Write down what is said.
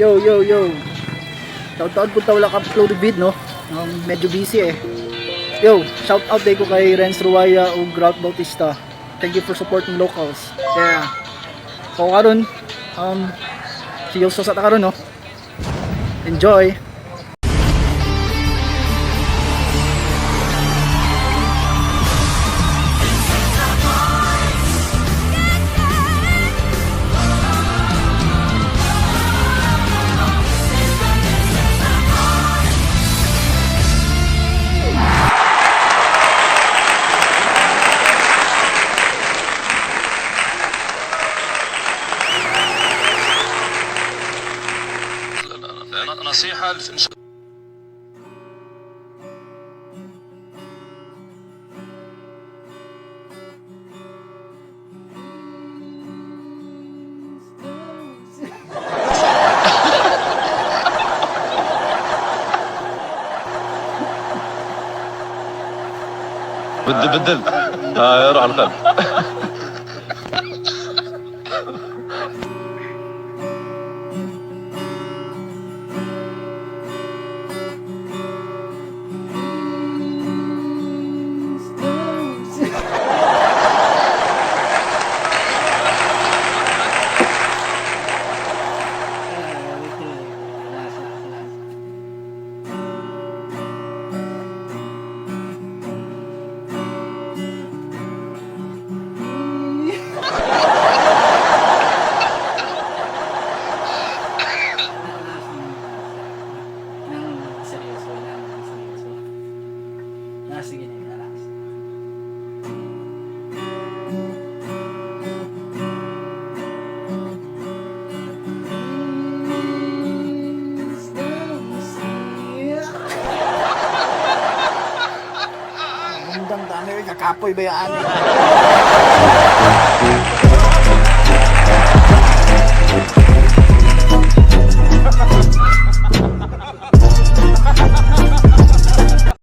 Yo, yo, yo. Taon-taon punta wala ka upload vid, no? Medyo busy eh. Yo, shout out day ko kay Renz Ruaya ug Ralph Bautista. Thank you for supporting locals. Yeah. So karon, seryoso sa ta karon, no? Enjoy. نصيحة. بدل بدل آه روح على القلب. Nang seryoso, nang seryoso. Na sige na relax. Gandang dami, kakapoy ba yan?